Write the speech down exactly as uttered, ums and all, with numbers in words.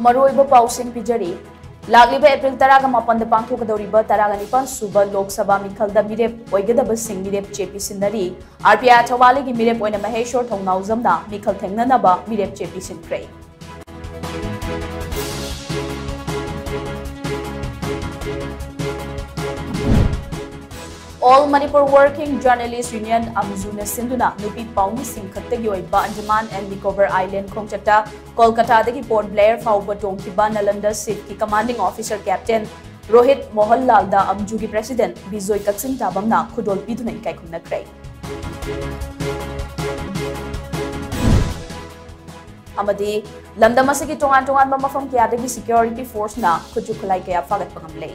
ꯃꯔꯨꯑꯣꯏꯕ ꯄꯥꯎꯁꯤꯡ ꯄꯤꯖꯔꯤ꯫ ꯂꯥꯛꯂꯤꯕ ꯑꯦꯄ꯭ꯔꯤꯜ ꯇꯔꯥꯒ ꯃꯥꯄꯟꯗ ꯄꯥꯡꯊꯣꯛꯀꯗꯧꯔꯤꯕ ꯇꯔꯥꯒ ꯅꯤꯄꯥꯟ ꯁꯨꯕ ꯂꯣꯛ ꯁꯚꯥ ꯃꯤꯈꯜꯗ ꯃꯤꯔꯦꯞ ꯑꯣꯏꯒꯗꯕꯁꯤꯡ ꯃꯤꯔꯦꯞ ꯆꯦ ꯄꯤꯁꯤꯟꯅꯔꯤ꯫ ꯑꯥꯔ ꯄꯤ ꯑꯥꯏ ꯊꯧꯕꯥꯜꯒꯤ ꯃꯤꯔꯦꯞ ꯑꯣꯏꯅ ꯃꯍꯦꯁꯣꯔ ꯊꯧꯅꯥꯎꯖꯝꯅ ꯃꯤꯈꯜ ꯊꯦꯡꯅꯅꯕ ꯃꯤꯔꯦꯞ ꯆꯦ ꯄꯤꯁꯤꯟꯈ꯭ꯔꯦ꯫ All Manipur Working Journalist Union, ꯑꯝꯖꯨꯅ ꯁꯤꯟꯗꯨꯅ ꯅꯨꯄꯤ ꯄꯥꯎꯃꯤꯁꯤꯡ ꯈꯛꯇꯒꯤ ꯑꯣꯏꯕ Andaman and Nicobar Island ꯈꯣꯡꯆꯠꯇ ꯀꯣꯜꯀꯇꯥꯗꯒꯤ ꯄꯣꯔꯠ ꯕ꯭ꯂꯦꯌꯔ ꯐꯥꯎꯕ ꯇꯣꯡꯈꯤꯕ ꯅꯥꯂꯟꯗ ꯁꯤꯐꯀꯤ commanding officer captain Rohit ꯃꯣꯍꯟꯂꯥꯜꯗ ꯑꯝꯖꯨꯒꯤ president Bijoy ꯀꯛꯆꯤꯡ ꯇꯥꯕꯝꯅ ꯈꯨꯗꯣꯜ ꯄꯤꯗꯨꯅ ꯏꯀꯥꯏ ꯈꯨꯝꯅꯈ꯭ꯔꯦ꯫ ꯑꯃꯗꯤ ꯂꯝꯗꯝ ꯑꯁꯤꯒꯤ ꯇꯣꯉꯥꯟ ꯇꯣꯉꯥꯟꯕ ꯃꯐꯝ ꯀꯌꯥꯗꯒꯤ security forceꯅ ꯈꯨꯠꯁꯨ ꯈꯨꯠꯂꯥꯏ ꯀꯌꯥ ꯐꯥꯒꯠꯄ ꯉꯝꯂꯦ꯫